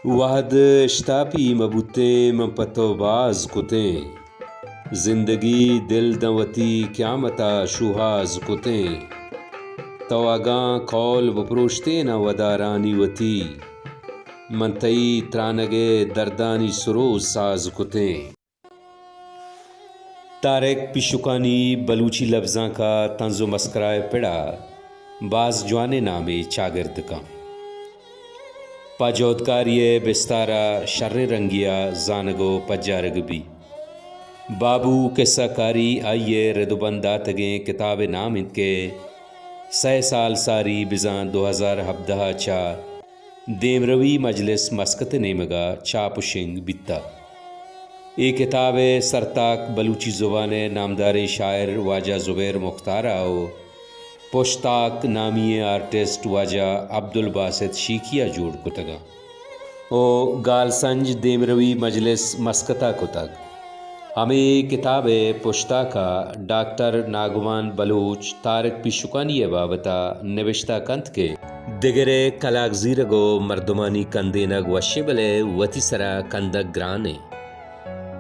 وہد اشتاپی مہ بوتیں، من پہ تو باز کتیں۔ زندگی دل داں وتی قیامت ءَ شوہاز کتیں۔ تو اگاں قول بپروشتیناں ودارانی وتی، من تئی ترانگ ءِ دردانی سروز ساز کتیں۔ طارق پیشکانی بلوچی لبزانک ءَ طنز ءُ مسکرا ءِ پڑ ءَ باز جوانیں نامے چاگرد کن۔ پہ جہدکاری ءِ بستار ءَ شریں رنگے ءَ زانگ ءُ پجارگ بی۔ بابو کسہ کاری آئی ءِ رد ءُ بند داتگیں کتاب ءِ نام اِنت کہ سئے سال ساری بزاں دو ہزار ہبدہ ءَ چہ دیمروی مجلس مسقط ءِ نیمگ ءَ چاپ ءُ شنگ بیتگ۔ اے کتاب ءِ سرتاک بلوچی زبان ءِ نامداریں شاعر واجہ زبیر مختار ءَ ءُ پشتاک نامی ئیں آرٹسٹ واجہ عبدالباسط شیخی ءَ جوڑ کتگ ءُ گالسنج دیمروی مجلس مسقط ءَ کتگ۔ ہمے کتاب ءِ پشتاک ءَ ڈاکٹر ناگمان بلوچ طارق پیشکانی ءِ بابت ءَ نبشتہ کنت کہ دگر ءِ کلاگ زیرگ ءُ مردمانی کندینگ وشیں، بلے وتی سر ءَ کندگ گرانیں۔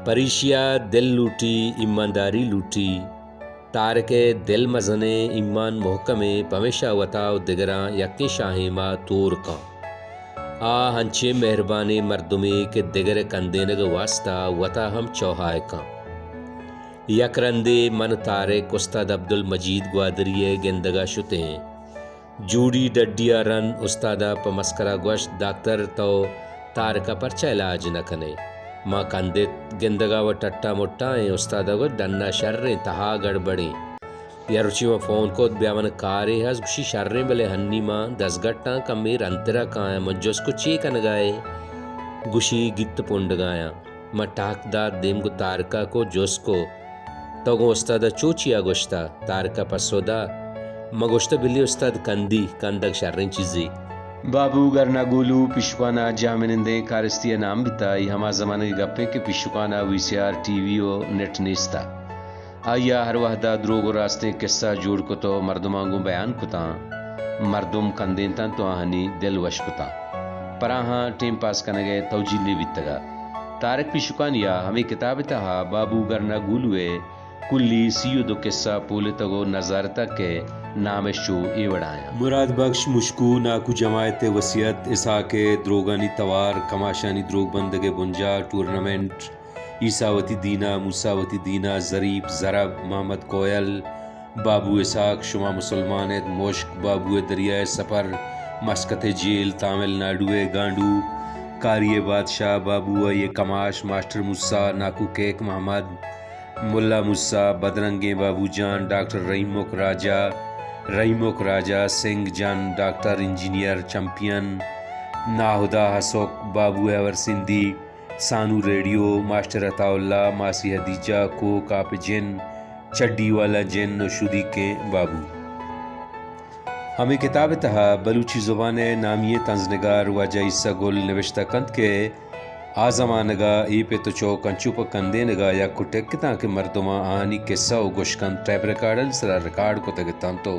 پریشی ءَ دل لوٹی، ایمانداری لوٹی۔ طارق ءِ دل مزنیں، ایمان مہکمیں، پمیشا وتا ءُ دگراں یکیں شاہیم ءَ تور کن۔ آ انچیں مہربانیں مردمے کہ دگر ءِ کندینگ ءِ واستا وتا ہم چوہائے کن۔ یک رندے من، طارق، استاد عبدالمجید گوادری ءِ گندگ ءَ شتیں۔ جوڑی ڈڈی ءَ رند استاد ءَ پہ مسکرا گوشت، داکتر، تو طارق ءَ پرچا علاج نہ کن ئے؟ ما کندت، گندگ ءَ وَ ٹٹا مٹا ایں۔ استاد ءَ گوشت، ڈن ءَ شریں، تہا گڑبڑیں۔ یک روچے من فون کت، بیا من کارے ہست، گوشی شریں، بلے ہنی ما دزگٹاں، کمے رندترا کایاں۔ من جست کت، چے کنگا ئے؟ گوشی گیت پنڈگایاں۔ من ٹاک دات، دیم گوں طارق ءَ کت، جست کت، تو گوں استاد ءَ چو چیا گوشتہ؟ طارق ءَ پسو دات، من گوشتہ، بلی استاد کندی، کندگ شریں چیزے۔ بابو گرنا گولو پیشکان ءِ جاہمنندیں کارستی ءِ نام بیتہ۔ اے ہما زمانگ ءِ گپ اِنت کہ پیشکان ءَ وی سی آر، ٹی وی ءُ نیٹ نیست اَت۔ آئی ءَ ہر وہد ءَ دروگ ءُ راستیں کسہ جوڑ کت ءُ مردماں گوں بیان کتاں۔ مردم کندینتنت ءُ آہانی دل وش کتاں۔ پر آہاں ٹیم پاس کنگ ءِ توجیلے بیتگ اَت۔ طارق پیشکانی ءَ ہمے کتاب ءِ تہا بابو گرنا گولو ءِ کلی سی ءُ دو کسہ پولتگ ءُ نزارتگ کہ نام اِش چو اے وڑایاں۔ مراد بخش مشکو، ناکو جماعت ءِ وصیت، اسحاق ءِ دروگانی توار، کماشانی دروگ بندگ ءِ بنجاہ، ٹورنامنٹ، عیسیٰ وتی دین ءَ، موسیٰ وتی دین ءَ، ظریف، ضرب، محمد کوئل، بابو اسحاق، شما مسلمان اِت، مشک، بابو ءِ دریا ءِ سپر، مسقط ءِ جیل، تامل ناڈو ءِ گانڈو، کاری ءِ بادشاہ، بابو ءِ کماش، ماسٹر موسیٰ، ناکو کیک محمد، ملا موسیٰ، بدرنگیں بابو جان، ڈاکٹر رحیمک راجہ، رحیمک راجہ، سنگھ جان، ڈاکٹر انجینئر چمپئن، ناہدا ہسک، بابو ءِ ہبر سندھی، سانو ریڈیو، ماسٹر عطا اللہ، ماسی حدیجہ، کوہ کاپ جن، چڈی والا جن ءُ شدیکیں بابو۔ ہمے کتاب ءِ تہا بلوچی زبان ءِ نامی ئیں طنزنگار واجہ عیسیٰ گل نبشتہ کنت کہ آ زمانگ ءَ اے پت ءُ چک انچو پہ کندینگ ءَ یک ءُ ٹک اتاں کہ مردماں آہانی کسہ ءُ گوشکند ٹیپ ریکارڈانی سرا ریکارڈ کتگ اتنت ءُ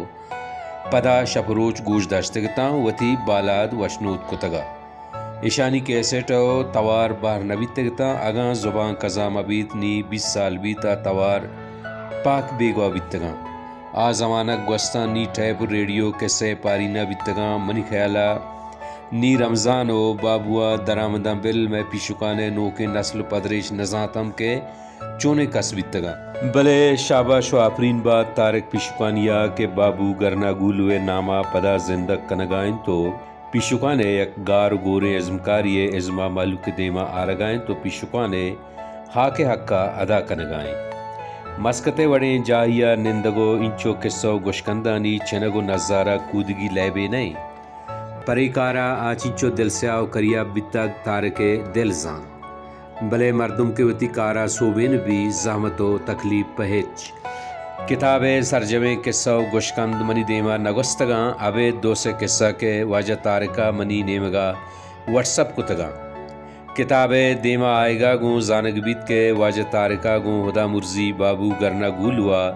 پدا شپ ءُ روچ گوش داشتگ اتاں ءُ وتی بالاد وشنود کتگ ات۔ ایشانی کیسٹ ءُ توار بہر نہ بیتگ اتاں۔ اگاں زبان کزا مہ بیت، نی بیست سال بیت، آ توار پاک بیگواہ بیتگاں۔ آ زمانگ گوستاں، نی ٹیپ ءُ ریڈیو، کسہ ءِ پارینہ بیتگاں۔ منی خیال ءَ نی رمضان ءُ بابو ءَ درآمداں بل مئے پیشکان ءِ نوکیں نسل ءُ پدریچ نزانت ہم کہ چونیں کس بیتگاں۔ بلے شاباش ءُ آپرین بات طارق پیشکانی ءَ کہ بابو گرناگولو ءِ نام ءَ پدا زندگ کنگ ءَ اِنت ءُ پیشکان ءِ یک گار ءُ گوریں ازمکارے ءِ ازم ءَ مہلوک ءِ دیم ءَ آرگ ءَ اِنت ءُ پیشکان ءِ ہاک ءِ حق ءَ ادا کنگ ءَ اِنت۔ مسقط ءِ وڑیں جاہے ءَ نندگ ءُ اینچو کسہ ءُ گوشکندانی چنگ ءُ نزارگ کودگی لیبے نہ اِنت۔ پرے کار ءَ آ چنچو دلسیاہ ءُ کریاب بیتگ، طارق ءِ دل زانت۔ بلے مردم کہ وتی کار ءَ سوبین بی، زحمت ءُ تکلیپ پہ ہچ۔ کتاب ءِ سرجمیں کسہ ءُ گوشکند منی دیم ءَ نہ گوستگاں، ابید دو سے کسہ کہ واجہ طارق ءَ منی نیمگ ءَ وٹس اپ کتگاں۔ کتاب ءِ دیم ءَ آیگ ءَ گوں زانگ بیت کہ واجہ طارق ءَ گوں ہدا مرزی بابو گرناگولو ءَ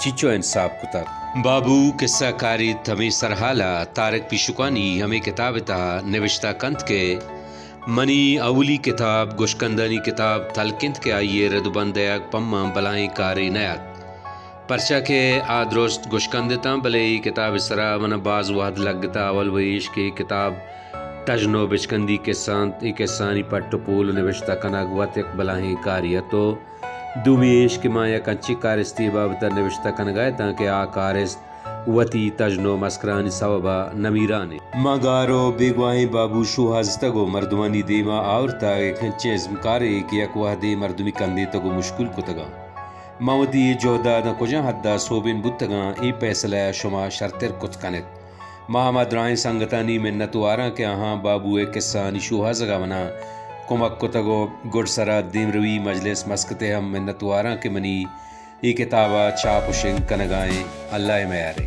چنچو انصاف کتگ۔ بابو کسہ کاریت۔ ہمے سرحال ءَ طارق پیشکانی ہمے کتاب ءِ تہا نبشتہ کنت کہ منی اولی کتاب گشکندانی کتاب تلک انت کہ آئی ء رد ء بند دئیگ پہ من بلاہیں کارے نہ ات، پرچا کہ آ درست گشکند اتاں، بلے اے کتاب ء سرا من ء باز وھد لگتہ۔ اول وَ ایش کہ اے کتاب تژن ءُ بچکندی کسہ انت، اے کسہانی پٹ ءُ پول ءُ نبشتہ کنگ وت یک بلاہیں کارے ات ءُ دومی ایش کہ ما یک انچیں کارستے ء بابت ء نبشتہ کنگ ء اتاں کہ آ کارست وتی تژن ءُ مسکرانی سوب ء نمیران انت۔ ما گار ءُ بیگواہیں بابو شوہازتگ ءُ مردمانی دیم ء آورتگ، یک انچیں ازمکارے کہ یک وہدے مردمی کندیتگ ءُ مشکول کتگ انت۔ ما وتی اے جہد ء داں کجام حد ء سوبین بوتگ آں، اے پیسلہ ء شما شرتر کت کن ات۔ ما ہما دراہیں سنگتانی منت واراں کہ آہاں بابو ء کسہانی شوہازگ ء منا کمک کتگ ءُ گڈسرا دیمروی مجلس مسکت ء ہم منت واراں کہ منی اے کتاب ء چاپ ءُ شنگ کنگ ء ایں۔ اللہ ء میارے۔